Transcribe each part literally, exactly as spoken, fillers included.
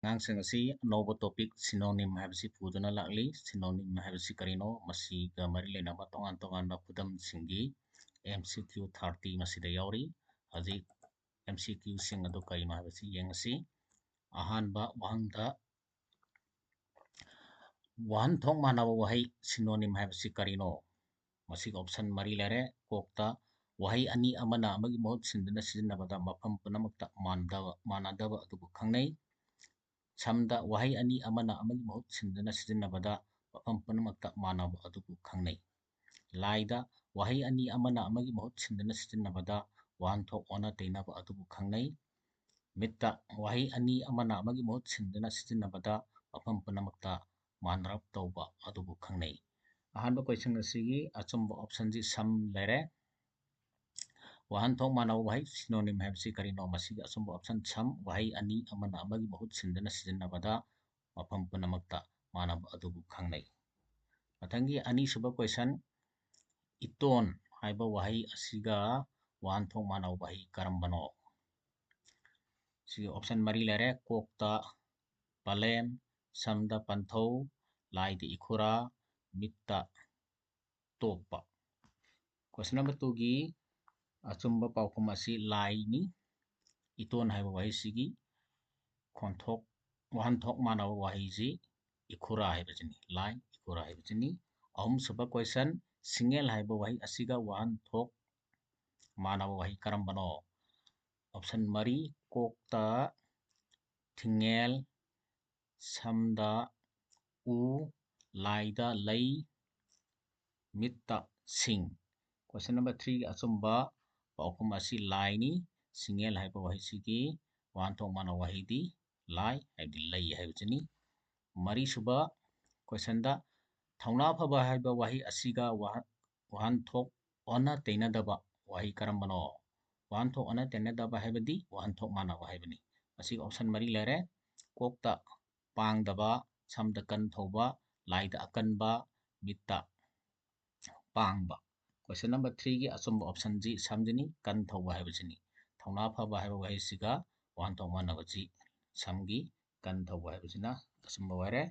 ꯑꯉꯥꯡꯁꯤꯡ ꯑꯁꯤ ꯑꯅꯧꯕ topic synonym ꯍꯥꯏꯕꯁꯤ ꯄꯨꯗꯨꯅ ꯂꯥꯛꯂꯤ꯫ Synonym ꯍꯥꯏꯕꯁꯤ ꯀꯔꯤꯅꯣ? ꯃꯁꯤꯒ ꯃꯔꯤ ꯂꯩꯅꯕ ꯇꯣꯉꯥꯟ ꯇꯣꯉꯥꯟꯕ ꯈꯨꯗꯝꯁꯤꯡꯒꯤ M C Q thirty ꯃꯁꯤꯗ ꯌꯥꯎꯔꯤ꯫ ꯍꯧꯖꯤꯛ M C Q ꯁꯤꯡ ꯑꯗꯨ ꯀꯔꯤꯅꯣ ꯍꯥꯏꯕꯁꯤ ꯌꯦꯡꯉꯁꯤ꯫ ꯑꯍꯥꯟꯕ ꯋꯥꯍꯪꯗ, ꯋꯥꯍꯟꯊꯣꯛ ꯃꯥꯟꯅꯕ ꯋꯥꯍꯩ synonym ꯍꯥꯏꯕꯁꯤ ꯀꯔꯤꯅꯣ? ꯃꯁꯤꯒꯤ option ꯃꯔꯤ ꯂꯩꯔꯦ꯫ ꯀꯣꯛꯇ, ꯋꯥꯍꯩ ꯑꯅꯤ ꯑꯃꯅ ꯑꯃꯒꯤ ꯃꯍꯨꯠ ꯁꯤꯟꯗꯨꯅ ꯁꯤꯖꯤꯟꯅꯕꯗ ꯃꯐꯝ ꯄꯨꯝꯅꯃꯛꯇ ꯃꯥꯟꯗꯕ, ꯃꯥꯟꯅꯗꯕ ꯑꯗꯨꯕꯨ ꯈꯪꯅꯩ꯫ ꯁꯝꯗ, ꯋꯥꯍꯩ ꯑꯅꯤ ꯑꯃꯅ ꯑꯃꯒꯤ ꯃꯍꯨꯠ ꯁꯤꯟꯗꯨꯅ ꯁꯤꯖꯤꯟꯅꯕꯗ ꯃꯐꯝ ꯄꯨꯝꯅꯃꯛꯇ ꯃꯥꯟꯅꯕ ꯑꯗꯨꯕꯨ ꯈꯪꯅꯩ꯫ ꯂꯥꯏꯗ, ꯋꯥꯍꯩ ꯑꯅꯤ ꯑꯃꯅ ꯑꯃꯒꯤ ꯃꯍꯨꯠ ꯁꯤꯟꯗꯨꯅ ꯁꯤꯖꯤꯟꯅꯕꯗ ꯋꯥꯍꯟꯊꯣꯛ ꯑꯣꯟꯅ ꯇꯩꯅꯕ ꯑꯗꯨꯕꯨ ꯈꯪꯅꯩ꯫ ꯃꯤꯠꯇ, ꯋꯥꯍꯩ ꯑꯅꯤ ꯑꯃꯅ ꯑꯃꯒꯤ ꯃꯍꯨꯠ ꯁꯤꯟꯗꯨꯅ ꯁꯤꯖꯤꯟꯅꯕꯗ ꯃꯐꯝ ꯄꯨꯝꯅꯃꯛꯇ ꯃꯥꯟꯅꯔꯞ ꯇꯧꯕ ꯑꯗꯨꯕꯨ ꯈꯪꯅꯩ꯫ ꯑꯍꯥꯟꯕ question ꯑꯁꯤꯒꯤ ꯑꯆꯨꯝꯕ option ꯁꯤ ꯁꯝ ꯂꯩꯔꯦ꯫ ꯋꯥꯍꯟꯊꯣꯛ ꯃꯥꯟꯅꯕ ꯋꯥꯍꯩ synonym ꯍꯥꯏꯕꯁꯤ ꯀꯔꯤꯅꯣ? ꯃꯁꯤꯒꯤ ꯑꯆꯨꯝꯕ option ꯁꯝ, ꯋꯥꯍꯩ ꯑꯅꯤ ꯑꯃꯅ ꯑꯃꯒꯤ ꯃꯍꯨꯠ ꯁꯤꯟꯗꯨꯅ ꯁꯤꯖꯤꯟꯅꯕꯗ ꯃꯐꯝ ꯄꯨꯝꯅꯃꯛꯇ ꯃꯥꯟꯅꯕ ꯑꯗꯨꯕꯨ ꯈꯪꯅꯩ꯫ ꯃꯊꯪꯒꯤ ꯑꯅꯤꯁꯨꯕ question, ꯏꯇꯣꯟ ꯍꯥꯏꯕ ꯋꯥꯍꯩ ꯑꯁꯤꯒ ꯋꯥꯍꯟꯊꯣꯛ ꯃꯥꯟꯅꯕ ꯋꯥꯍꯩ ꯀꯔꯝꯕꯅꯣ? ꯁꯤꯒꯤ option ꯃꯔꯤ ꯂꯩꯔꯦ꯫ ꯀꯣꯛꯇ ꯄꯂꯦꯝ, ꯁꯝꯗ ꯄꯟꯊꯧ, ꯂꯥꯏꯗ ꯏꯈꯨꯔꯥ, ꯃꯤꯠꯇ ꯇꯣꯞꯄ꯫ Question number two ꯒꯤ ꯑꯆꯨꯝꯕ ꯄꯥꯎꯈꯨꯝ ꯑꯁꯤ ꯂꯥꯏꯅꯤ꯫ ꯏꯇꯣꯟ ꯍꯥꯏꯕ ꯋꯥꯍꯩꯁꯤꯒꯤ ꯈꯣꯟꯊꯣꯛ, ꯋꯥꯍꯟꯊꯣꯛ ꯃꯥꯟꯅꯕ ꯋꯥꯍꯩꯁꯤ ꯏꯈꯨꯔꯥ ꯍꯥꯏꯕꯁꯤꯅꯤ, ꯂꯥꯏ ꯏꯈꯨꯔꯥ ꯍꯥꯏꯕꯁꯤꯅꯤ꯫ ꯑꯍꯨꯝꯁꯨꯕ question, ꯁꯤꯡꯉꯦꯜ ꯍꯥꯏꯕ ꯋꯥꯍꯩ ꯑꯁꯤꯒ ꯋꯥꯍꯟꯊꯣꯛ ꯃꯥꯟꯅꯕ ꯋꯥꯍꯩ ꯀꯔꯝꯕꯅꯣ? Option ꯃꯔꯤ, ꯀꯣꯛꯇ ꯊꯤꯡꯉꯦꯜ, ꯁꯝꯗ ꯎ, ꯂꯥꯏꯗ ꯂꯩ, ꯃꯤꯠꯇ ꯁꯤꯡ꯫ Question number three ꯒꯤ ꯑꯆꯨꯝꯕ ꯄꯥꯎꯈꯨꯝ ꯑꯁꯤ ꯂꯥꯏꯅꯤ꯫ ꯁꯤꯡꯉꯦꯜ ꯍꯥꯏꯕ ꯋꯥꯍꯩꯁꯤꯒꯤ ꯋꯥꯍꯟꯊꯣꯛ ꯃꯥꯟꯅꯕ ꯋꯥꯍꯩꯗꯤ ꯂꯥꯏ, ꯍꯥꯏꯕꯗꯤ ꯂꯩ ꯍꯥꯏꯕꯁꯤꯅꯤ꯫ ꯃꯔꯤꯁꯨꯕ question ꯗ, ꯊꯧꯅꯥ ꯐꯕ ꯍꯥꯏꯕ ꯋꯥꯍꯩ ꯑꯁꯤꯒ ꯋꯥꯍ-, ꯋꯥꯍꯟꯊꯣꯛ ꯑꯣꯟꯅ ꯇꯩꯅꯗꯕ ꯋꯥꯍꯩ ꯀꯔꯝꯕꯅꯣ? ꯋꯥꯍꯟꯊꯣꯛ ꯑꯣꯟꯅ ꯇꯩꯅꯗꯕ ꯍꯥꯏꯕꯗꯤ ꯋꯥꯍꯟꯊꯣꯛ ꯃꯥꯟꯅꯕ ꯍꯥꯏꯕꯅꯤ꯫ ꯃꯁꯤꯒꯤ option ꯃꯔꯤ ꯂꯩꯔꯦ꯫ ꯀꯣꯛꯇ ꯄꯥꯡꯗꯕ, ꯁꯝꯗ ꯀꯟ ꯊꯧꯕ, ꯂꯥꯏꯗ ꯑꯀꯟꯕ, ꯃꯤꯠꯇ ꯄꯥꯡꯕ꯫ Question number three ꯒꯤ ꯑꯆꯨꯝꯕ option ꯁꯤ ꯁꯝꯁꯤꯅꯤ, ꯀꯟ ꯊꯧꯕ ꯍꯥꯏꯕꯁꯤꯅꯤ꯫ ꯊꯧꯅꯥ ꯐꯕ ꯍꯥꯏꯕ ꯋꯥꯍꯩꯁꯤꯒ ꯋꯥꯍꯟꯊꯣꯛ ꯃꯥꯟꯅꯕꯁꯤ ꯁꯝꯒꯤ ꯒꯟ ꯊꯧꯕ ꯍꯥꯏꯕꯁꯤꯅ ꯑꯆꯨꯝꯕ ꯑꯣꯏꯔꯦ꯫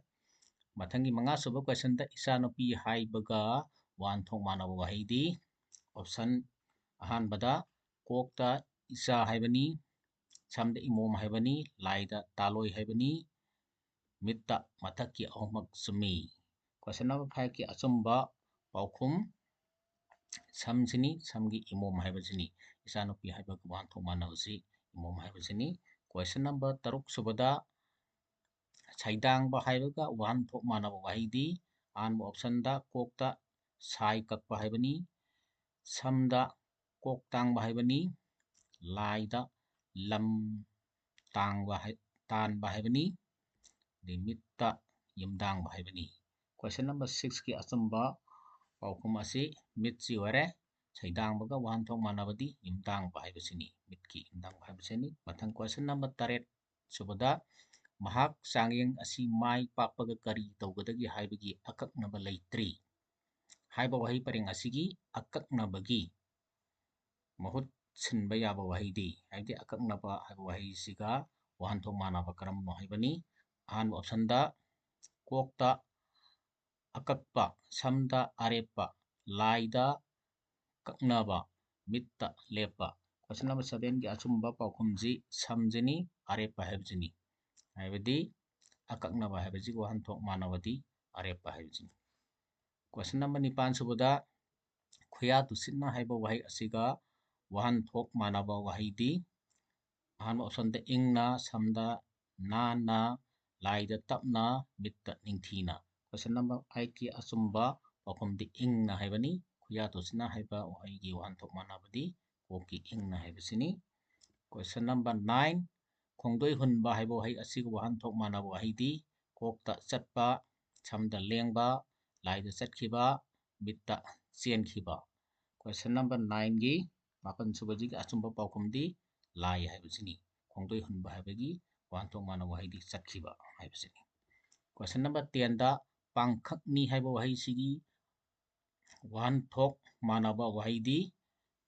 ꯃꯊꯪꯒꯤ ꯃꯉꯥꯁꯨꯕ ꯀꯣꯏꯁꯟꯗ ꯏꯆꯥꯅꯨꯄꯤ ꯍꯥꯏꯕꯒ ꯋꯥꯍꯟꯊꯣꯛ ꯃꯥꯟꯅꯕ ꯋꯥꯍꯩꯗꯤ ꯑꯣꯞꯁꯟ ꯑꯍꯥꯟꯕꯗ ꯀꯣꯛꯇ ꯏꯆꯥ ꯍꯥꯏꯕꯅꯤ, ꯁꯝꯗ ꯏꯃꯣꯝ ꯍꯥꯏꯕꯅꯤ, ꯂꯥꯏꯗ ꯇꯥꯂꯣꯏ ꯍꯥꯏꯕꯅꯤ, ꯃꯤꯠꯇ ꯃꯊꯛꯀꯤ ꯑꯍꯨꯝꯃꯛ ꯆꯨꯝꯃꯤ꯫ ꯀꯣꯏꯁꯟ ꯅꯝꯕꯔ ꯐꯥꯏꯚꯀꯤ ꯑꯆꯨꯝꯕ ꯄꯥꯎꯈꯨꯝ ꯁꯝꯁꯤꯅꯤ, ꯁꯝꯒꯤ ꯏꯃꯣꯝ ꯍꯥꯏꯕꯁꯤꯅꯤ꯫ ꯏꯆꯥꯅꯨꯄꯤ ꯍꯥꯏꯕꯒ ꯋꯥꯍꯟꯊꯣꯛ ꯃꯥꯟꯅꯕꯁꯤ ꯏꯃꯣꯝ ꯍꯥꯏꯕꯁꯤꯅꯤ꯫ ꯀꯣꯏꯁꯟ ꯅꯝꯕꯔ ꯇꯔꯨꯛ ꯁꯨꯕꯗ ꯁꯩꯗꯥꯡꯕ ꯍꯥꯏꯕꯒ ꯋꯥꯍꯟꯊꯣꯛ ꯃꯥꯟꯅꯕ ꯋꯥꯍꯩꯗꯤ ꯑꯍꯥꯟꯕ ꯑꯣꯞꯁꯟꯗ ꯀꯣꯛꯇ ꯁꯥꯏ ꯀꯛꯄ ꯍꯥꯏꯕꯅꯤ, ꯁꯝꯗ ꯀꯣꯛ ꯇꯥꯡꯕ ꯍꯥꯏꯕꯅꯤ, ꯂꯥꯏꯗ ꯂꯝ ꯇꯥꯡꯕ ꯍꯥꯏ-, ꯇꯥꯟꯕ ꯍꯥꯏꯕꯅꯤ, ꯑꯗꯩ ꯃꯤꯠꯇ ꯌꯨꯝꯗꯥꯡꯕ ꯍꯥꯏꯕꯅꯤ꯫ ꯀꯣꯏꯁꯟ ꯅꯝꯕꯔ ꯁꯤꯛꯁꯀꯤ ꯑꯆꯨꯝꯕ ꯄꯥꯎꯈꯨꯝ ꯑꯁꯤ ꯃꯤꯠꯁꯤ ꯑꯣꯏꯔꯦ꯫ ꯁꯩꯗꯥꯡꯕꯒ ꯋꯥꯍꯟꯊꯣꯛ ꯃꯥꯟꯅꯕꯗꯤ ꯌꯨꯝꯗꯥꯡꯕ ꯍꯥꯏꯕꯁꯤꯅꯤ, ꯃꯤꯠꯀꯤ ꯌꯨꯝꯗꯥꯡꯕ ꯍꯥꯏꯕꯁꯤꯅꯤ꯫ ꯃꯊꯪ ꯀꯣꯏꯁꯟ ꯅꯝꯕꯔ ꯇꯔꯦꯠ ꯁꯨꯕꯗ ꯃꯍꯥꯛ ꯆꯥꯡꯌꯦꯡ ꯑꯁꯤ ꯃꯥꯏ ꯄꯥꯛꯄꯒ ꯀꯔꯤ ꯇꯧꯒꯗꯒꯦ ꯍꯥꯏꯕꯒꯤ ꯑꯀꯛꯅꯕ ꯂꯩꯇ꯭ꯔꯤ ꯍꯥꯏꯕ ꯋꯥꯍꯩ ꯄꯔꯦꯡ ꯑꯁꯤꯒꯤ ꯑꯀꯛꯅꯕꯒꯤ ꯃꯍꯨꯠ ꯁꯤꯟꯕ ꯌꯥꯕ ꯋꯥꯍꯩꯗꯤ, ꯍꯥꯏꯕꯗꯤ ꯑꯀꯛꯅꯕ ꯍꯥꯏꯕ ꯋꯥꯍꯩꯁꯤꯒ ꯋꯥꯍꯟꯊꯣꯛ ꯃꯥꯟꯅꯕ ꯀꯔꯝꯕꯅꯣ ꯍꯥꯏꯕꯅꯤ꯫ ꯑꯍꯥꯟꯕ ꯑꯣꯞꯁꯟꯗ ꯀꯣꯛꯇ ꯑꯀꯛꯄ, ꯁꯝꯗ ꯑꯔꯦꯞꯄ, ꯂꯥꯏꯗ ꯀꯛꯅꯕ, ꯃꯤꯠꯇ ꯂꯦꯞꯄ꯫ ꯀꯣꯏꯁꯟ ꯅꯝꯕꯔ ꯁꯚꯦꯟꯒꯤ ꯑꯆꯨꯝꯕ ꯄꯥꯎꯈꯨꯝꯁꯤ ꯁꯝꯁꯤꯅꯤ, ꯑꯔꯦꯞꯄ ꯍꯥꯏꯕꯁꯤꯅꯤ꯫ ꯍꯥꯏꯕꯗꯤ ꯑꯀꯛꯅꯕ ꯍꯥꯏꯕꯁꯤꯒ ꯋꯥꯍꯟꯊꯣꯛ ꯃꯥꯟꯅꯕꯗꯤ ꯑꯔꯦꯞꯄ ꯍꯥꯏꯕꯁꯤꯅꯤ꯫ ꯀꯣꯏꯁꯟ ꯅꯝꯕꯔ ꯅꯤꯄꯥꯟ ꯁꯨꯕꯗ ꯈꯨꯌꯥ ꯇꯨꯁꯤꯠꯅ ꯍꯥꯏꯕ ꯋꯥꯍꯩ ꯑꯁꯤꯒ ꯋꯥꯍꯟꯊꯣꯛ ꯃꯥꯟꯅꯕ ꯋꯥꯍꯩꯗꯤ ꯑꯍꯥꯟꯕ ꯑꯣꯞꯁꯟꯗ ꯏꯪꯅ, ꯁꯝꯗ ꯅꯥꯟꯅ, ꯂꯥꯏꯗ ꯇꯞꯅ, ꯃꯤꯠꯇ ꯅꯤꯡꯊꯤꯅ꯫ ꯀꯣꯏꯁꯟ ꯅꯝꯕꯔ ꯑꯩꯠꯀꯤ ꯑꯆꯨꯝꯕ ꯄꯥꯎꯈꯨꯝꯗꯤ ꯏꯪꯅ ꯍꯥꯏꯕꯅꯤ꯫ ꯈꯨꯌꯥ ꯇꯨꯁꯤꯠꯅ ꯍꯥꯏꯕ ꯋꯥꯍꯩꯒꯤ ꯋꯥꯍꯟꯊꯣꯛ ꯃꯥꯟꯅꯕꯗꯤ ꯀꯣꯛꯀꯤ ꯏꯪꯅ ꯍꯥꯏꯕꯁꯤꯅꯤ꯫ ꯀꯣꯏꯁꯟ ꯅꯝꯕꯔ ꯅꯥꯏꯟ, ꯈꯣꯡꯗꯣꯏ ꯍꯨꯟꯕ ꯍꯥꯏꯕ ꯋꯥꯍꯩ ꯑꯁꯤꯒ ꯋꯥꯍꯟꯊꯣꯛ ꯃꯥꯟꯅꯕ ꯋꯥꯍꯩꯗꯤ ꯀꯣꯛꯇ ꯆꯠꯄ, ꯁꯝꯗ ꯂꯦꯡꯕ, ꯂꯥꯏꯗ ꯆꯠꯈꯤꯕ, ꯃꯤꯠꯇ ꯆꯦꯟꯈꯤꯕ꯫ ꯀꯣꯏꯁꯟ ꯅꯝꯕꯔ ꯅꯥꯏꯟꯒꯤ ꯃꯥꯄꯟ ꯁꯨꯕꯁꯤꯒꯤ ꯑꯆꯨꯝꯕ ꯄꯥꯎꯈꯨꯝꯗꯤ ꯂꯥꯏ ꯍꯥꯏꯕꯁꯤꯅꯤ꯫ ꯈꯣꯡꯗꯣꯏ ꯍꯨꯟꯕ ꯍꯥꯏꯕꯒꯤ ꯋꯥꯍꯟꯊꯣꯛ ꯃꯥꯟꯅꯕ ꯋꯥꯍꯩꯗꯤ ꯆꯠꯈꯤꯕ ꯍꯥꯏꯕꯁꯤꯅꯤ꯫ ꯀꯣꯏꯁꯟ ꯅꯝꯕꯔ ꯇꯦꯟꯗ ꯄꯥꯡꯈꯛꯅꯤ ꯍꯥꯏꯕ ꯋꯥꯍꯩꯁꯤꯒꯤ ꯋꯥꯍꯟꯊꯣꯛ ꯃꯥꯟꯅꯕ ꯋꯥꯍꯩꯗꯤ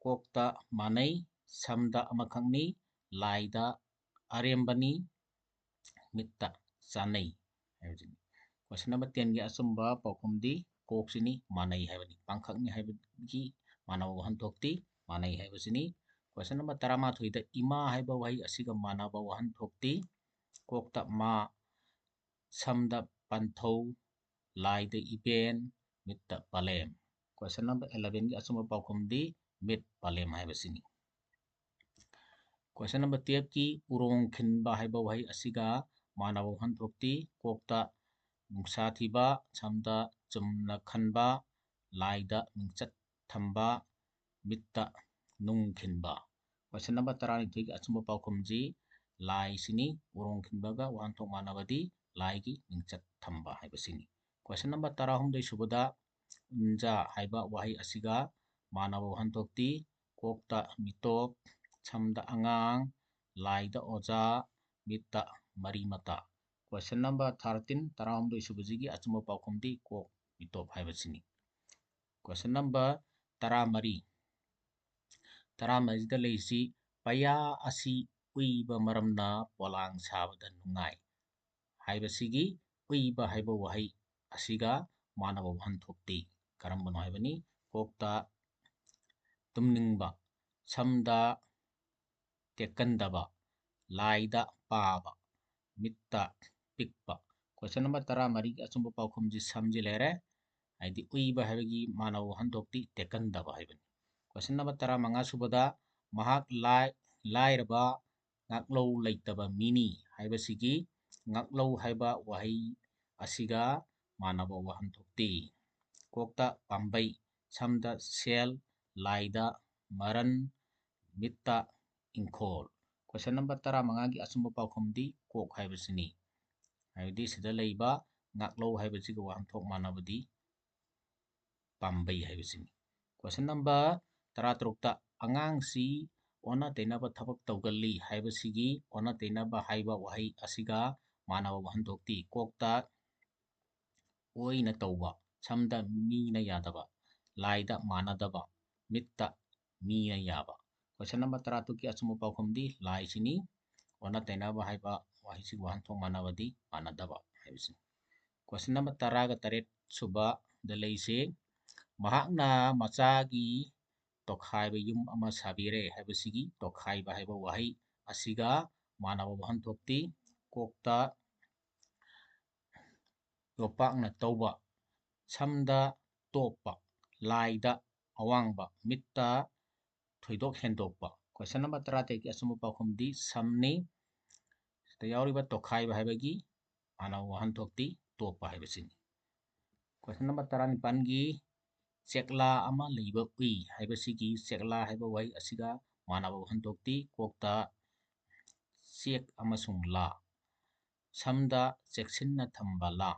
ꯀꯣꯛꯇ ꯃꯥꯟꯅꯩ, ꯁꯝꯗ ꯑꯃꯈꯛꯅꯤ, ꯂꯥꯏꯗ ꯑꯔꯦꯝꯕꯅꯤ, ꯃꯤꯠꯇ ꯆꯥꯅꯩ ꯍꯥꯏꯕꯁꯤꯅꯤ꯫ Question number ten ꯒꯤ ꯑꯆꯨꯝꯕ ꯄꯥꯎꯈꯨꯝꯗꯤ ꯀꯣꯛꯁꯤꯅꯤ, ꯃꯥꯟꯅꯩ ꯍꯥꯏꯕꯅꯤ꯫ ꯄꯥꯡꯈꯛꯅꯤ ꯍꯥꯏꯕꯒꯤ ꯃꯥꯟꯅꯕ ꯋꯥꯍꯟꯊꯣꯛꯇꯤ ꯃꯥꯟꯅꯩ ꯍꯥꯏꯕꯁꯤꯅꯤ꯫ Question number ꯇꯔꯥꯃꯥꯊꯣꯏꯗ ꯏꯃꯥ ꯍꯥꯏꯕ ꯋꯥꯍꯩ ꯑꯁꯤꯒ ꯃꯥꯟꯅꯕ ꯋꯥꯍꯟꯊꯣꯛꯇꯤ ꯀꯣꯛꯇ ꯃꯥ, ꯁꯝꯗ ꯄꯟꯊꯧ, ꯂꯥꯏꯗ ꯏꯕꯦꯟ, ꯃꯤꯠꯇ ꯄꯥꯂꯦꯝ꯫ Question number eleven ꯒꯤ ꯑꯆꯨꯝꯕ ꯄꯥꯎꯈꯨꯝꯗꯤ ꯃꯤꯠ ꯄꯥꯂꯦꯝ ꯍꯥꯏꯕꯁꯤꯅꯤ꯫ Question number twelve ꯀꯤ ꯎꯔꯣꯡ ꯈꯤꯟꯕ ꯍꯥꯏꯕ ꯋꯥꯍꯩ ꯑꯁꯤꯒ ꯃꯥꯟꯅꯕ ꯋꯥꯍꯟꯊꯣꯛꯇꯤ ꯀꯣꯛꯇ ꯅꯨꯡꯁꯥ ꯊꯤꯕ, ꯁꯝꯗ ꯆꯨꯝꯅ ꯈꯟꯕ, ꯂꯥꯏꯗ ꯃꯤꯡꯆꯠ ꯊꯝꯕ, ꯃꯤꯠꯇ ꯅꯨꯡ ꯈꯤꯟꯕ꯫ Question number ꯇꯔꯥꯅꯤꯊꯣꯏꯒꯤ ꯑꯆꯨꯝꯕ ꯄꯥꯎꯈꯨꯝꯁꯤ ꯂꯥꯏꯁꯤꯅꯤ꯫ ꯎꯔꯣꯡ ꯈꯤꯟꯕꯒ ꯋꯥꯍꯟꯊꯣꯛ ꯃꯥꯟꯅꯕꯗꯤ ꯂꯥꯏꯒꯤ ꯃꯤꯡꯆꯠ ꯊꯝꯕ ꯍꯥꯏꯕꯁꯤꯅꯤ꯫ Question number ꯇꯔꯥꯍꯨꯝꯗꯣꯏ ꯁꯨꯕꯗ ꯎꯟꯖꯥ ꯍꯥꯏꯕ ꯋꯥꯍꯩ ꯑꯁꯤꯒ ꯃꯥꯟꯅꯕ ꯋꯥꯍꯟꯊꯣꯛꯇꯤ ꯀꯣꯛꯇ ꯃꯤꯇꯣꯞ, ꯁꯝꯗ ꯑꯉꯥꯡ, ꯂꯥꯏꯗ ꯑꯣꯖꯥ, ꯃꯤꯠꯇ ꯃꯔꯤ ꯃꯇꯥ꯫ Question number thirteen, ꯇꯔꯥꯍꯨꯝꯗꯣꯏ ꯁꯨꯕꯁꯤꯒꯤ ꯑꯆꯨꯝꯕ ꯄꯥꯎꯈꯨꯝꯗꯤ ꯀꯣꯛ ꯃꯤꯇꯣꯞ ꯍꯥꯏꯕꯁꯤꯅꯤ꯫ Question number ꯇꯔꯥꯃꯔꯤ, ꯇꯔꯥꯃꯔꯤꯗ ꯂꯩꯔꯤꯁꯤ ꯄꯩꯌꯥ ꯑꯁꯤ ꯎꯏꯕ ꯃꯔꯝꯅ ꯄꯣꯂꯥꯡ ꯁꯥꯕꯗ ꯅꯨꯡꯉꯥꯏ ꯍꯥꯏꯕꯁꯤꯒꯤ ꯎꯏꯕ ꯍꯥꯏꯕ ꯋꯥꯍꯩ ꯑꯁꯤꯒ ꯃꯥꯟꯅꯕ ꯋꯥꯍꯟꯊꯣꯛꯇꯤ ꯀꯔꯝꯕꯅꯣ ꯍꯥꯏꯕꯅꯤ꯫ ꯀꯣꯛꯇ ꯇꯨꯝꯅꯤꯡꯕ, ꯁꯝꯗ ꯇꯦꯛꯀꯟꯗꯕ, ꯂꯥꯏꯗ ꯄꯥꯕ, ꯃꯤꯠꯇ ꯄꯤꯛꯄ꯫ Question number ꯇꯔꯥꯃꯔꯤꯒꯤ ꯑꯆꯨꯝꯕ ꯄꯥꯎꯈꯨꯝꯁꯤ ꯁꯝꯁꯤ ꯂꯩꯔꯦ, ꯍꯥꯏꯗꯤ ꯎꯏꯕ ꯍꯥꯏꯕꯒꯤ ꯃꯥꯟꯅꯕ ꯋꯥꯍꯟꯊꯣꯛꯇꯤ ꯇꯦꯛꯀꯟꯗꯕ ꯍꯥꯏꯕꯅꯤ꯫ Question number ꯇꯔꯥꯃꯉꯥ ꯁꯨꯕꯗ ꯃꯍꯥꯛ ꯂꯥꯏ-, ꯂꯥꯏꯔꯕ ꯉꯥꯛꯂꯧ ꯂꯩꯇꯕ ꯃꯤꯅꯤ ꯍꯥꯏꯕꯁꯤꯒꯤ ꯉꯥꯛꯂꯧ ꯍꯥꯏꯕ ꯋꯥꯍꯩ ꯑꯁꯤꯒ ꯃꯥꯟꯅꯕ ꯋꯥꯍꯟꯊꯣꯛꯇꯤ ꯀꯣꯛꯇ ꯄꯥꯝꯕꯩ, ꯁꯝꯗ ꯁꯦꯜ, ꯂꯥꯏꯗ ꯃꯔꯟ, ꯃꯤꯠꯇ ꯏꯪꯈꯣꯜ꯫ Question number ꯇꯔꯥꯃꯉꯥꯒꯤ ꯑꯆꯨꯝꯕ ꯄꯥꯎꯈꯨꯝꯗꯤ ꯀꯣꯛ ꯍꯥꯏꯕꯁꯤꯅꯤ꯫ ꯍꯥꯏꯕꯗꯤ ꯁꯤꯗ ꯂꯩꯕ ꯉꯥꯛꯂꯧ ꯍꯥꯏꯕꯁꯤꯒ ꯋꯥꯍꯟꯊꯣꯛ ꯃꯥꯟꯅꯕꯗꯤ ꯄꯥꯝꯕꯩ ꯍꯥꯏꯕꯁꯤꯅꯤ꯫ Question number ꯇꯔꯥꯇꯔꯨꯛꯇ ꯑꯉꯥꯡꯁꯤ ꯑꯣꯟꯅ ꯇꯩꯅꯕ ꯊꯕꯛ ꯇꯧꯒꯜꯂꯤ ꯍꯥꯏꯕꯁꯤꯒꯤ ꯑꯣꯟꯅ ꯇꯩꯅꯕ ꯍꯥꯏꯕ ꯋꯥꯍꯩ ꯑꯁꯤꯒ ꯃꯥꯟꯅꯕ ꯋꯥꯍꯟꯊꯣꯛꯇꯤ ꯀꯣꯛꯇ ꯑꯣꯏꯅ ꯇꯧꯕ, ꯁꯝꯗ ꯃꯤꯅ ꯌꯥꯗꯕ, ꯂꯥꯏꯗ ꯃꯥꯟꯅꯗꯕ, ꯃꯤꯠꯇ ꯃꯤꯅ ꯌꯥꯕ꯫ Question number ꯇꯔꯥꯇꯔꯨꯛꯀꯤ ꯑꯆꯨꯝꯕ ꯄꯥꯎꯈꯨꯝꯗꯤ ꯂꯥꯏꯁꯤꯅꯤ꯫ ꯑꯣꯟꯅ ꯇꯩꯅꯕ ꯍꯥꯏꯕ ꯋꯥꯍꯩꯁꯤꯒꯤ ꯋꯥꯍꯟꯊꯣꯛ ꯃꯥꯟꯅꯕꯗꯤ ꯃꯥꯟꯅꯗꯕ ꯍꯥꯏꯕꯁꯤꯅꯤ꯫ Question number ꯇꯔꯥꯒ ꯇꯔꯦꯠ ꯁꯨꯕꯗ ꯂꯩꯁꯦ, ꯃꯍꯥꯛꯅ ꯃꯆꯥꯒꯤ ꯇꯣꯈꯥꯏꯕ ꯌꯨꯝ ꯑꯃ ꯁꯥꯕꯤꯔꯦ ꯍꯥꯏꯕꯁꯤꯒꯤ ꯇꯣꯈꯥꯏꯕ ꯍꯥꯏꯕ ꯋꯥꯍꯩ ꯑꯁꯤꯒ ꯃꯥꯟꯅꯕ ꯋꯥꯍꯟꯊꯣꯛꯇꯤ ꯀꯣꯛꯇ ꯌꯣꯄꯥꯛꯅ ꯇꯧꯕ, ꯁꯝꯗ ꯇꯣꯞꯄ, ꯂꯥꯏꯗ ꯑꯋꯥꯡꯕ, ꯃꯤꯠꯇ ꯊꯣꯏꯗꯣꯛ ꯍꯦꯟꯗꯣꯛꯄ꯫ Question number ꯇꯔꯥꯇꯔꯦꯠꯀꯤ ꯑꯆꯨꯝꯕ ꯄꯥꯎꯈꯨꯝꯗꯤ ꯁꯝꯅꯤ꯫ ꯁꯤꯗ ꯌꯥꯎꯔꯤꯕ ꯇꯣꯈꯥꯏꯕ ꯍꯥꯏꯕꯒꯤ ꯃꯥꯟꯅꯕ ꯋꯥꯍꯟꯊꯣꯛꯇꯤ ꯇꯣꯞꯄ ꯍꯥꯏꯕꯁꯤꯅꯤ꯫ Question number ꯇꯔꯥꯅꯤꯄꯥꯟꯒꯤ ꯆꯦꯛꯂꯥ ꯑꯃ ꯂꯩꯕ ꯎꯏ ꯍꯥꯏꯕꯁꯤꯒꯤ ꯆꯦꯛꯂꯥ ꯍꯥꯏꯕ ꯋꯥꯍꯩ ꯑꯁꯤꯒ ꯃꯥꯟꯅꯕ ꯋꯥꯍꯟꯊꯣꯛꯇꯤ ꯀꯣꯛꯇ ꯆꯦꯛ ꯑꯃꯁꯨꯡ ꯂꯥ, ꯁꯝꯗ ꯆꯦꯛꯁꯤꯟꯅ ꯊꯝꯕ ꯂꯥ,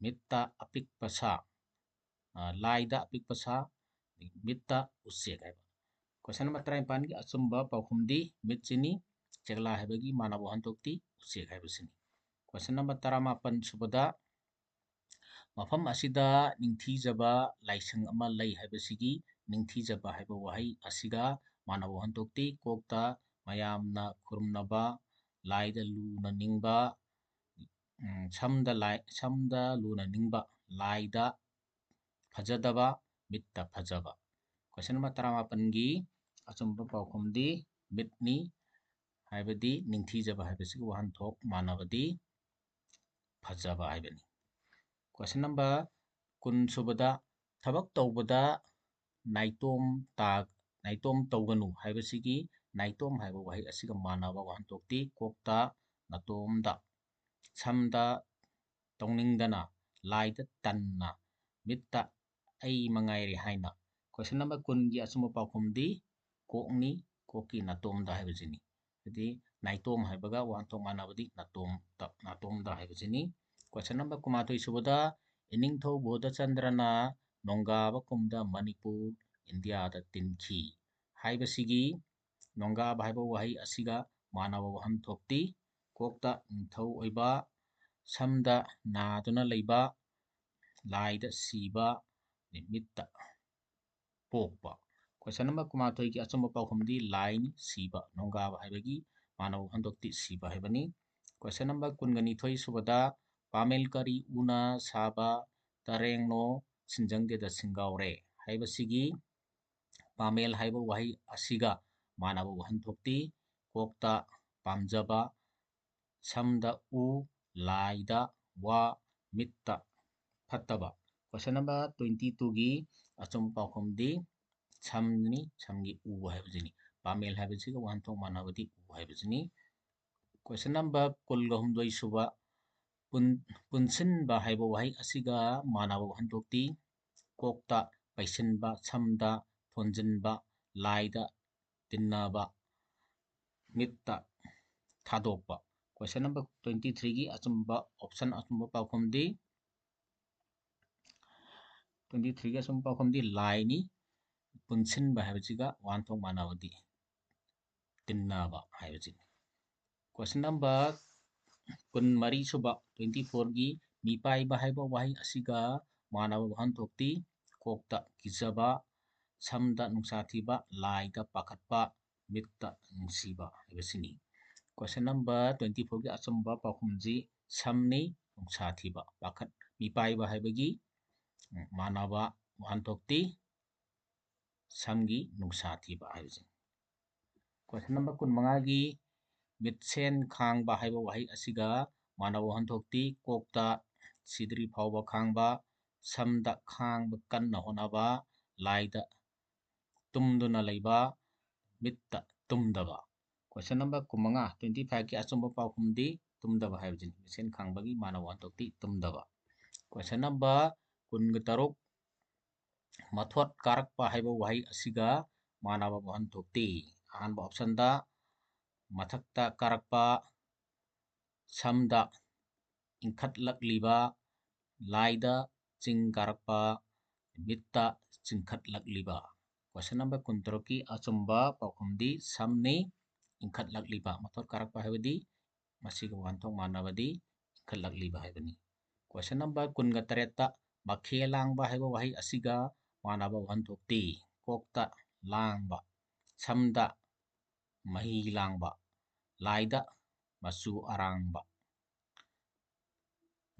ꯃꯤꯠꯇ ꯑꯄꯤꯛꯄ ꯁꯥ, ꯑ, ꯂꯥꯏꯗ ꯑꯄꯤꯛꯄ ꯁꯥ, ꯃꯤꯠꯇ ꯎꯆꯦꯛ ꯍꯥꯏꯕ꯫ Question number ꯇꯔꯥꯅꯤꯄꯥꯟꯒꯤ ꯑꯆꯨꯝꯕ ꯄꯥꯎꯈꯨꯝꯗꯤ ꯃꯤꯠꯁꯤꯅꯤ꯫ ꯆꯦꯛꯂꯥ ꯍꯥꯏꯕꯒꯤ ꯃꯥꯟꯅꯕ ꯋꯥꯍꯟꯊꯣꯛꯇꯤ ꯎꯆꯦꯛ ꯍꯥꯏꯕꯁꯤꯅꯤ꯫ Question number ꯇꯔꯥꯃꯥꯄꯟ ꯁꯨꯕꯗ, ꯃꯐꯝ ꯑꯁꯤꯗ ꯅꯤꯡꯊꯤꯖꯕ ꯂꯥꯏꯁꯪ ꯑꯃ ꯂꯩ ꯍꯥꯏꯕꯁꯤꯒꯤ ꯅꯤꯡꯊꯤꯖꯕ ꯍꯥꯏꯕ ꯋꯥꯍꯩ ꯑꯁꯤꯒ ꯃꯥꯟꯅꯕ ꯋꯥꯍꯟꯊꯣꯛꯇꯤ ꯀꯣꯛꯇ ꯃꯌꯥꯝꯅ ꯈꯨꯔꯨꯝꯅꯕ, ꯂꯥꯏꯗ ꯂꯨꯅ ꯅꯤꯡꯕ, ꯎꯝ, ꯁꯝꯗ ꯂꯥꯏ, ꯁꯝꯗ ꯂꯨꯅ ꯅꯤꯡꯕ, ꯂꯥꯏꯗ ꯐꯖꯗꯕ, ꯃꯤꯠꯇ ꯐꯖꯕ꯫ Question number ꯇꯔꯥꯃꯥꯄꯟꯒꯤ ꯑꯆꯨꯝꯕ ꯄꯥꯎꯈꯨꯝꯗꯤ ꯃꯤꯠꯅꯤ, ꯍꯥꯏꯕꯗꯤ ꯅꯤꯡꯊꯤꯖꯕ ꯍꯥꯏꯕꯁꯤꯒꯤ ꯋꯥꯍꯟꯊꯣꯛ ꯃꯥꯟꯅꯕꯗꯤ ꯐꯖꯕ ꯍꯥꯏꯕꯅꯤ꯫ Question number ꯀꯨꯟ ꯁꯨꯕꯗ, ꯊꯕꯛ ꯇꯧꯕꯗ ꯅꯥꯏꯇꯣꯝ ꯇꯥ-, ꯅꯥꯏꯇꯣꯝ ꯇꯧꯒꯅꯨ ꯍꯥꯏꯕꯁꯤꯒꯤ ꯅꯥꯏꯇꯣꯝ ꯍꯥꯏꯕ ꯋꯥꯍꯩ ꯑꯁꯤꯒ ꯃꯥꯟꯅꯕ ꯋꯥꯍꯟꯊꯣꯛꯇꯤ ꯀꯣꯛꯇ ꯅꯥꯇꯣꯝꯗ, ꯁꯝꯗ ꯇꯧꯅꯤꯡꯗꯅ, ꯂꯥꯏꯗ ꯇꯟꯅ, ꯃꯤꯠꯇ ꯑꯩ ꯃꯉꯥꯏꯔꯦ ꯍꯥꯏꯅ꯫ Question number ꯀꯨꯟꯒꯤ ꯑꯆꯨꯝꯕ ꯄꯥꯎꯈꯨꯝꯗꯤ ꯀꯣꯛꯅꯤ, ꯀꯣꯛꯀꯤ ꯅꯥꯇꯣꯝꯗ ꯍꯥꯏꯕꯁꯤꯅꯤ꯫ ꯍꯥꯏꯗꯤ ꯅꯥꯏꯇꯣꯝ ꯍꯥꯏꯕꯒ ꯋꯥꯍꯟꯊꯣꯛ ꯃꯥꯟꯅꯕꯗꯤ ꯅꯥꯇꯣꯝꯗ, ꯅꯥꯇꯣꯝꯗ ꯍꯥꯏꯕꯁꯤꯅꯤ꯫ Question number ꯀꯨꯟꯃꯥꯊꯣꯏ ꯁꯨꯕꯗ, ꯏꯅꯤꯡꯊꯧ ꯕꯣꯙꯆꯟꯗ꯭ꯔꯅ ꯅꯣꯡꯒꯥꯕ ꯀꯨꯝꯗ ꯃꯅꯤꯄꯨꯔ ꯏꯟꯗꯤꯌꯥꯗ ꯇꯤꯟꯈꯤ ꯍꯥꯏꯕꯁꯤꯒꯤ ꯅꯣꯡꯒꯥꯕ ꯍꯥꯏꯕ ꯋꯥꯍꯩ ꯑꯁꯤꯒ ꯃꯥꯟꯅꯕ ꯋꯥꯍꯟꯊꯣꯛꯇꯤ ꯀꯣꯛꯇ ꯅꯤꯡꯊꯧ ꯑꯣꯏꯕ, ꯁꯝꯗ ꯅꯥꯗꯨꯅ ꯂꯩꯕ, ꯂꯥꯏꯗ ꯁꯤꯕ, ꯃꯤꯠꯇ ꯄꯣꯛꯄ꯫ Question number ꯀꯨꯟꯃꯥꯊꯣꯏꯒꯤ ꯑꯆꯨꯝꯕ ꯄꯥꯎꯈꯨꯝꯗꯤ ꯂꯥꯏꯅꯤ, ꯁꯤꯕ꯫ ꯅꯣꯡꯒꯥꯕ ꯍꯥꯏꯕꯒꯤ ꯃꯥꯟꯅꯕ ꯋꯥꯍꯟꯊꯣꯛꯇꯤ ꯁꯤꯕ ꯍꯥꯏꯕꯅꯤ꯫ Question number ꯀꯨꯟꯒ ꯅꯤꯊꯣꯏ ꯁꯨꯕꯗ, "ꯄꯥꯃꯦꯜ ꯀꯔꯤ ꯎꯅ ꯁꯥꯕ ꯇꯔꯦꯡꯅꯣ ꯁꯤꯟꯖꯪꯗꯦꯗ ꯁꯤꯡꯒꯥꯎꯔꯦ" ꯍꯥꯏꯕꯁꯤꯒꯤ ꯄꯥꯃꯦꯜ ꯍꯥꯏꯕ ꯋꯥꯍꯩ ꯑꯁꯤꯒ ꯃꯥꯟꯅꯕ ꯋꯥꯍꯟꯊꯣꯛꯇꯤ: ꯀꯣꯛꯇ ꯄꯥꯝꯖꯕ, ꯁꯝꯗ ꯎ, ꯂꯥꯏꯗ ꯋꯥ, ꯃꯤꯠꯇ ꯐꯠꯇꯕ꯫ Question number twenty twoꯒꯤ ꯑꯆꯨꯝꯕ ꯄꯥꯎꯈꯨꯝꯗꯤ ꯁꯝꯅꯤ, ꯁꯝꯒꯤ ꯎ ꯍꯥꯏꯕꯁꯤꯅꯤ꯫ ꯄꯥꯃꯦꯜ ꯍꯥꯏꯕꯁꯤꯒ ꯋꯥꯍꯟꯊꯣꯛ ꯃꯥꯟꯅꯕꯗꯤ ꯎ ꯍꯥꯏꯕꯁꯤꯅꯤ꯫ Question number ꯀꯨꯟꯒ ꯍꯨꯝꯗꯣꯏ ꯁꯨꯕ, ꯄꯨꯟ-, ꯄꯨꯟꯁꯤꯟꯕ ꯍꯥꯏꯕ ꯋꯥꯍꯩ ꯑꯁꯤꯒ ꯃꯥꯟꯅꯕ ꯋꯥꯍꯟꯊꯣꯛꯇꯤ: ꯀꯣꯛꯇ ꯄꯩꯁꯤꯟꯕ, ꯁꯝꯗ ꯊꯣꯟꯖꯤꯟꯕ, ꯂꯥꯏꯗ ꯇꯤꯟꯅꯕ, ꯃꯤꯠꯇ ꯊꯥꯗꯣꯛꯄ꯫ Question number twenty threeꯒꯤ ꯑꯆꯨꯝꯕ option, ꯑꯆꯨꯝꯕ ꯄꯥꯎꯈꯨꯝꯗꯤ, twenty threeꯒꯤ ꯑꯆꯨꯝꯕ ꯄꯥꯎꯈꯨꯝꯗꯤ ꯂꯥꯏꯅꯤ꯫ ꯄꯨꯟꯁꯤꯟꯕ ꯍꯥꯏꯕꯁꯤꯒ ꯋꯥꯍꯟꯊꯣꯛ ꯃꯥꯟꯅꯕꯗꯤ ꯇꯤꯟꯅꯕ ꯍꯥꯏꯕꯁꯤꯅꯤ꯫ Question number ꯀꯨꯟꯃꯔꯤ ꯁꯨꯕ, twenty fourꯒꯤ ꯃꯤꯄꯥꯏꯕ ꯍꯥꯏꯕ ꯋꯥꯍꯩ ꯑꯁꯤꯒ ꯃꯥꯟꯅꯕ ꯋꯥꯍꯟꯊꯣꯛꯇꯤ: ꯀꯣꯛꯇ ꯀꯤꯖꯕ, ꯁꯝꯗ ꯅꯨꯡꯁꯥ ꯊꯤꯕ, ꯂꯥꯏꯗ ꯄꯥꯈꯠꯄ, ꯃꯤꯠꯇ ꯅꯨꯡꯁꯤꯕ ꯍꯥꯏꯕꯁꯤꯅꯤ꯫ Question number twenty fourꯒꯤ ꯑꯆꯨꯝꯕ ꯄꯥꯎꯈꯨꯝꯁꯤ ꯁꯝꯅꯤ, ꯅꯨꯡꯁꯥ ꯊꯤꯕ꯫ ꯄꯥꯈꯠ-, ꯃꯤꯄꯥꯏꯕ ꯍꯥꯏꯕꯒꯤ, ꯎꯝ, ꯃꯥꯟꯅꯕ ꯋꯥꯍꯟꯊꯣꯛꯇꯤ ꯁꯝꯒꯤ ꯅꯨꯡꯁꯥ ꯊꯤꯕ ꯍꯥꯏꯕꯁꯤꯅꯤ꯫ Question number ꯀꯨꯟꯃꯉꯥꯒꯤ ꯃꯤꯠꯁꯦꯟ ꯈꯥꯡꯕ ꯍꯥꯏꯕ ꯋꯥꯍꯩ ꯑꯁꯤꯒ ꯃꯥꯟꯅꯕ ꯋꯥꯍꯟꯊꯣꯛꯇꯤ: ꯀꯣꯛꯇ ꯁꯤꯗ꯭ꯔꯤ ꯐꯥꯎꯕ ꯈꯥꯡꯕ, ꯁꯝꯗ ꯈꯥꯡꯕ ꯀꯟꯅ ꯍꯣꯠꯅꯕ, ꯂꯥꯏꯗ ꯇꯨꯝꯗꯨꯅ ꯂꯩꯕ, ꯃꯤꯠꯇ ꯇꯨꯝꯗꯕ꯫ Question number ꯀꯨꯟꯃꯉꯥ, twenty fiveꯀꯤ ꯑꯆꯨꯝꯕ ꯄꯥꯎꯈꯨꯝꯗꯤ ꯇꯨꯝꯗꯕ ꯍꯥꯏꯕꯁꯤꯅꯤ꯫ ꯃꯤꯠꯁꯦꯟ ꯈꯥꯡꯕꯒꯤ ꯃꯥꯟꯅꯕ ꯋꯥꯍꯟꯊꯣꯛꯇꯤ ꯇꯨꯝꯗꯕ꯫ Question number ꯀꯨꯟꯒ ꯇꯔꯨꯛ, ꯃꯊꯣꯠ ꯀꯥꯔꯛꯄ ꯍꯥꯏꯕ ꯋꯥꯍꯩ ꯑꯁꯤꯒ ꯃꯥꯟꯅꯕ ꯋꯥꯍꯟꯊꯣꯛꯇꯤ: ꯑꯍꯥꯟꯕ optionꯗ ꯃꯊꯛꯇ ꯀꯥꯔꯛꯄ, ꯁꯝꯗ ꯏꯟꯈꯠꯂꯛꯂꯤꯕ, ꯂꯥꯏꯗ ꯆꯤꯡ ꯀꯥꯔꯛꯄ, ꯃꯤꯠꯇ ꯆꯤꯡꯈꯠꯂꯛꯂꯤꯕ꯫ Question number ꯀꯨꯟꯇꯔꯨꯛꯀꯤ ꯑꯆꯨꯝꯕ ꯄꯥꯎꯈꯨꯝꯗꯤ ꯁꯝꯅꯤ, ꯏꯟꯈꯠꯂꯛꯂꯤꯕ꯫ ꯃꯊꯣꯠ ꯀꯥꯔꯛꯄ ꯍꯥꯏꯕꯗꯤ ꯃꯁꯤꯒ ꯋꯥꯍꯟꯊꯣꯛ ꯃꯥꯟꯅꯕꯗꯤ ꯏꯟꯈꯠꯂꯛꯂꯤꯕ ꯍꯥꯏꯕꯅꯤ꯫ Question number ꯀꯨꯟꯒ ꯇꯔꯦꯠꯇ ꯃꯈꯦ ꯂꯥꯡꯕ ꯍꯥꯏꯕ ꯋꯥꯍꯩ ꯑꯁꯤꯒ ꯃꯥꯟꯅꯕ ꯋꯥꯍꯟꯊꯣꯛꯇꯤ: ꯀꯣꯛꯇ ꯂꯥꯡꯕ, ꯁꯝꯗ ꯃꯍꯤ ꯂꯥꯡꯕ, ꯂꯥꯏꯗ ꯃꯆꯨ ꯑꯔꯥꯡꯕ꯫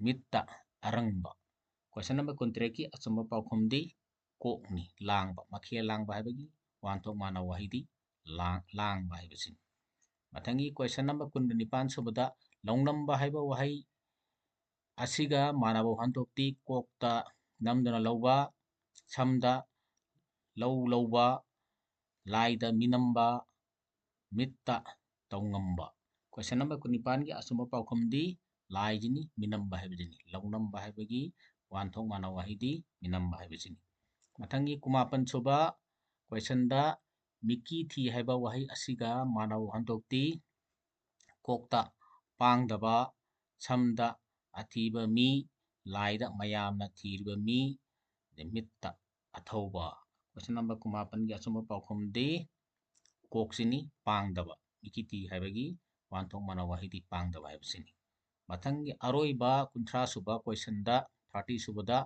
ꯃꯤꯠꯇ ꯑꯔꯪꯕ꯫ Question number ꯀꯨꯟꯇꯔꯦꯠꯀꯤ ꯑꯆꯨꯝꯕ ꯄꯥꯎꯈꯨꯝꯗꯤ ꯀꯣꯛꯅꯤ꯫ ꯂꯥꯡꯕ, ꯃꯈꯦꯜ ꯂꯥꯡꯕ ꯍꯥꯏꯕꯒꯤ ꯋꯥꯍꯟꯊꯣꯛ ꯃꯥꯟꯅꯕ ꯋꯥꯍꯩꯗꯤ ꯂꯥꯡ-, ꯂꯥꯡꯕ ꯍꯥꯏꯕꯁꯤꯅꯤ꯫ ꯃꯊꯪꯒꯤ question number ꯀꯨꯟꯅꯤꯄꯥꯟ ꯁꯨꯕꯗ ꯂꯧꯅꯝꯕ ꯍꯥꯏꯕ ꯋꯥꯍꯩ ꯑꯁꯤꯒ ꯃꯥꯟꯅꯕ ꯋꯥꯍꯟꯊꯣꯛꯇꯤ ꯀꯣꯛꯇ ꯅꯝꯗꯨꯅ ꯂꯧꯕ, ꯁꯝꯗ ꯂꯧ ꯂꯧꯕ, ꯂꯥꯏꯗ ꯃꯤꯅꯝꯕ, ꯃꯤꯠꯇ ꯇꯧꯉꯝꯕ꯫ Question number ꯀꯨꯟꯅꯤꯄꯥꯟꯒꯤ ꯑꯆꯨꯝꯕ ꯄꯥꯎꯈꯨꯝꯗꯤ ꯂꯥꯏꯁꯤꯅꯤ, ꯃꯤꯅꯝꯕ ꯍꯥꯏꯕꯁꯤꯅꯤ꯫ ꯂꯧꯅꯝꯕ ꯍꯥꯏꯕꯒꯤ ꯋꯥꯍꯟꯊꯣꯛ ꯃꯥꯟꯅꯕ ꯋꯥꯍꯩꯗꯤ ꯃꯤꯅꯝꯕ ꯍꯥꯏꯕꯁꯤꯅꯤ꯫ ꯃꯊꯪꯒꯤ ꯀꯨꯟꯃꯥꯄꯟ ꯁꯨꯕ questionꯗ ꯃꯤꯀꯤ ꯊꯤ ꯍꯥꯏꯕ ꯋꯥꯍꯩ ꯑꯁꯤꯒ ꯃꯥꯟꯅꯕ ꯋꯥꯍꯟꯊꯣꯛꯇꯤ ꯀꯣꯛꯇ ꯄꯥꯡꯗꯕ, ꯁꯝꯗ ꯑꯊꯤꯕ ꯃꯤ, ꯂꯥꯏꯗ ꯃꯌꯥꯝꯅ ꯊꯤꯔꯤꯕ ꯃꯤ, ꯑꯗꯩ ꯃꯤꯠꯇ ꯑꯊꯧꯕ꯫ Question number ꯀꯨꯟꯃꯥꯄꯟꯒꯤ ꯑꯆꯨꯝꯕ ꯄꯥꯎꯈꯨꯝꯗꯤ ꯀꯣꯛꯁꯤꯅꯤ, ꯄꯥꯡꯗꯕ꯫ ꯃꯤꯀꯤ ꯊꯤ ꯍꯥꯏꯕꯒꯤ ꯋꯥꯍꯟꯊꯣꯛ ꯃꯥꯟꯅꯕ ꯋꯥꯍꯩꯗꯤ ꯄꯥꯡꯗꯕ ꯍꯥꯏꯕꯁꯤꯅꯤ꯫ ꯃꯊꯪꯒꯤ ꯑꯔꯣꯏꯕ ꯀꯨꯟꯊ꯭ꯔꯥ ꯁꯨꯕ questionꯗ, thirty ꯁꯨꯕꯗ,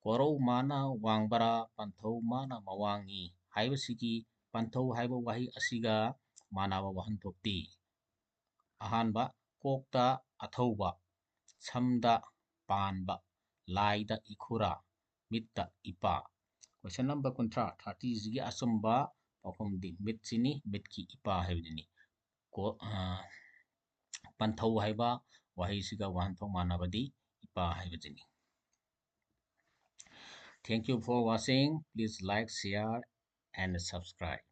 ꯀꯣꯔꯧ ꯃꯥꯅ ꯋꯥꯡꯕꯔꯥ, ꯄꯟꯊꯧ ꯃꯥꯅ ꯃꯋꯥꯡꯉꯤ ꯍꯥꯏꯕꯁꯤꯒꯤ ꯄꯟꯊꯧ ꯍꯥꯏꯕ ꯋꯥꯍꯩ ꯑꯁꯤꯒ ꯃꯥꯟꯅꯕ ꯋꯥꯍꯟꯊꯣꯛꯇꯤ? ꯑꯍꯥꯟꯕ, ꯀꯣꯛꯇ ꯑꯊꯧꯕ, ꯁꯝꯗ ꯄꯥꯟꯕ, ꯂꯥꯏꯗ ꯏꯈꯨꯔꯥ, ꯃꯤꯠꯇ ꯏꯄꯥ꯫ Question number ꯀꯨꯟꯊ꯭ꯔꯥ, thirtyꯁꯤꯒꯤ ꯑꯆꯨꯝꯕ ꯄꯥꯎꯈꯨꯝꯗꯤ ꯃꯤꯠꯁꯤꯅꯤ, ꯃꯤꯠꯀꯤ ꯏꯄꯥ ꯍꯥꯏꯕꯗꯨꯅꯤ꯫ ꯀꯣ-, ꯑ, ꯄꯟꯊꯧ ꯍꯥꯏꯕ ꯋꯥꯍꯩꯁꯤꯒ ꯋꯥꯍꯟꯊꯣꯛ ꯃꯥꯟꯅꯕꯗꯤ ꯏꯄꯥ ꯍꯥꯏꯕꯁꯤꯅꯤ꯫ Thank you for watching. Please like, share and subscribe.